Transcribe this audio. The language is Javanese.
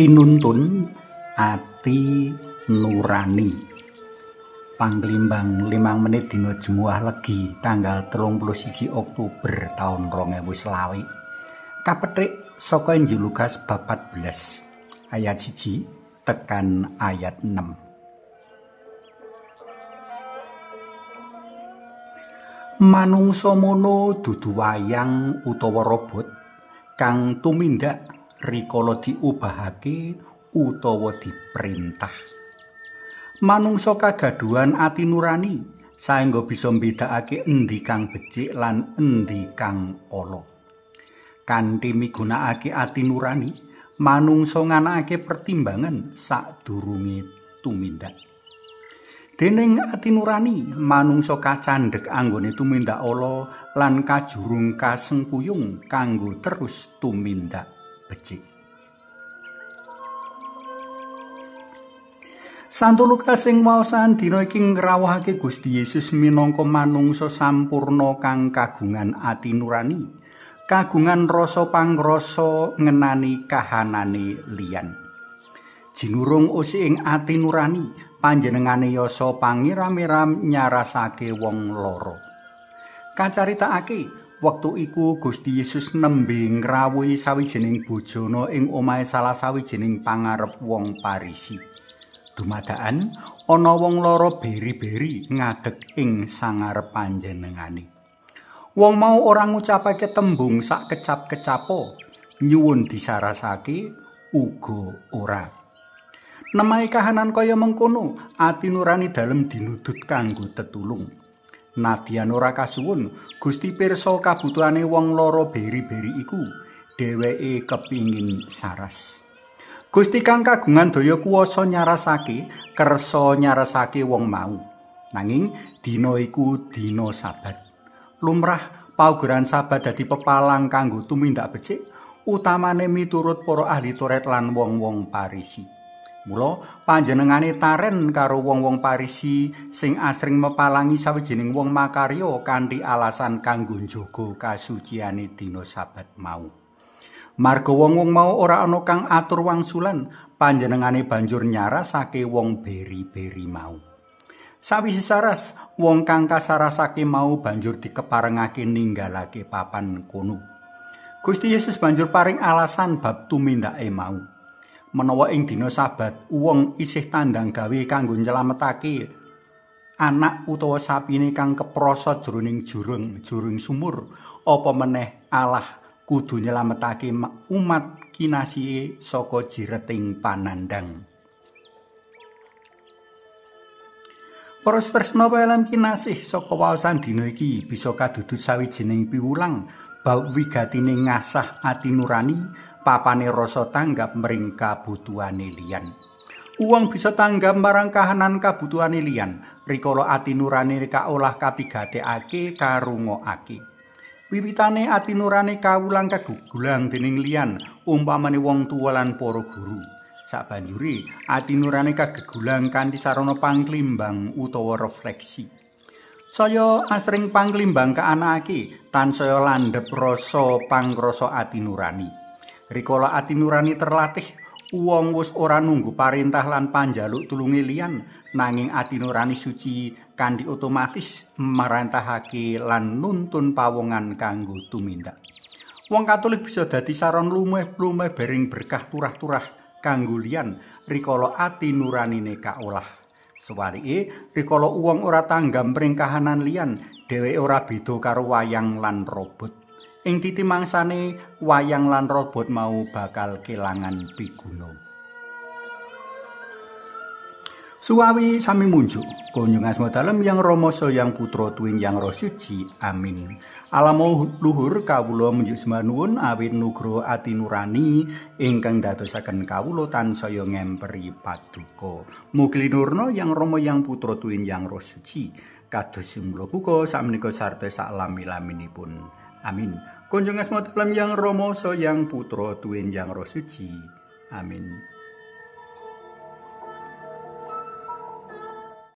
Tinuntun ati nurani. Panglimbang 5 menit dina Jemuah Legi tanggal 31 Oktober taun 2020. Kapethik saka Injil Lukas bab 14 ayat 1 tekan ayat 6. Manungsa mono dudu wayang utawa robot kang tumindak rikala diubahake utawa diperintah. Manungsa kagaduhan ati nurani saengga bisa mbedakake endi kang becik lan endi kang ala. Kanthi migunakake ati nurani, manungsa nganakake pertimbangan sadurunge tumindak. Dening ati nurani, manungsa kacandhek anggone tumindak ala lan kajurung kasengkuyung kanggo terus tumindak becik. Santo Lukas ing waosan dina iki ngrawuhake Gusti Yesus minangka manungsa sampurna kang kagungan ati nurani, kagungan rasa pangrasa ngenani kahanane liyan. Jinurung usik ing ati nurani, panjenengane yasa pangiram-iram nyarasake wong lara. Kacaritakake wektu iku Gusti Yesus nembe ngrawuhi sawijining bojona ing omahe salah sawijining pangarep wong Parisi. Dumadakan ana wong lara beri-beri ngadeg ing sangarep panjenengane. Wong mau ora ngucapake tembung sak kecap-kecapo, nyuwun disarasake uga ora. Nemahi kahanan kaya mengkono, ati nurani dalem dinudut kanggo tetulung. Nadyan ora kasuwun, Gusti pirsa kabutuhane wong lara beri-beri iku, dheweke kepingin saras. Gusti kang kagungan daya kuwasa nyarasake, kersa nyarasake wong mau. Nanging dina iku dina Sabat. Lumrah paugeran Sabat dadi pepalang kanggo tumindak becik, utamane miturut para ahli Taurat lan wong-wong Parisi. Mula panjenengane taren karo wong-wong Parisi sing asring mepalangi sawijining wong makarya kanthi alasan kanggo njaga kasuciane dina Sabat mau. Marga wong-wong mau ora ana kang atur wangsulan, panjenengane banjur nyarasake wong beri-beri mau. Sawise saras, wong kang kasarasake mau banjur dikeparengake ninggalake papan kono. Gusti Yesus banjur paring alasan bab tumindake mau. Menawa ing dina Sabat wong isih tandang gawe kanggo nyelametake anak utawa sapine kang keprosot jroning jurung sumur, apa meneh Allah kudu nyelametake umat kinasihe saka jireting panandhang. Para tresna lan kinasih, saka waosan dina iki bisa kadudut sawijining piwulang bab wigatine ngasah ati nurani, papane rasa tanggap mring kabutuhane liyan. Wong bisa tanggap marang kahanan kabutuhane liyan rikala ati nurani kaolah kapigatekake karungokake. Wiwitane ati nurani kawulang kagugulang dening liyan, umpamane wong tuwa lan para guru. Sabanjure ati nurani kagegulang kanthi sarana pangklimbang utawa refleksi. Saya asring pangklimbang kaanakake tansaya landhep rasa pangrasa ati nurani. Rikala ati nurani terlatih, wong wis ora nunggu parintah lan panjaluk tulunge liyan, nanging ati nurani suci kanthi otomatis marentahake lan nuntun pawongan kanggo tumindak. Wong Katolik bisa dadi saran lumeh-lumeh bering berkah turah-turah kanggo liyan rikala ati nuranine kaolah. Sewalike, rikala wong ora tanggap mring kahanan liyan, dheweke ora beda karo wayang lan robot. Ing titi mangsane, wayang lan robot mau bakal kelangan piguna. Suwawi sami munjuk, kunjung asma dalem yang Rama Yang Putra tuwin Yang Roh Suci. Amin. Alamo luhur kawula munjuk sembah nuwun awit nugroho ati nurani ingkang dadosaken kawula tansaya ngemperi paduka. Mugi linurna Yang Rama Yang Putra tuwin Yang Roh Suci. Kados sumula buka sakmenika sarta saklami-laminipun. Amin. Kunjung asma dalem Yang Rama Yang Putra tuwin Yang Roh Suci. Amin.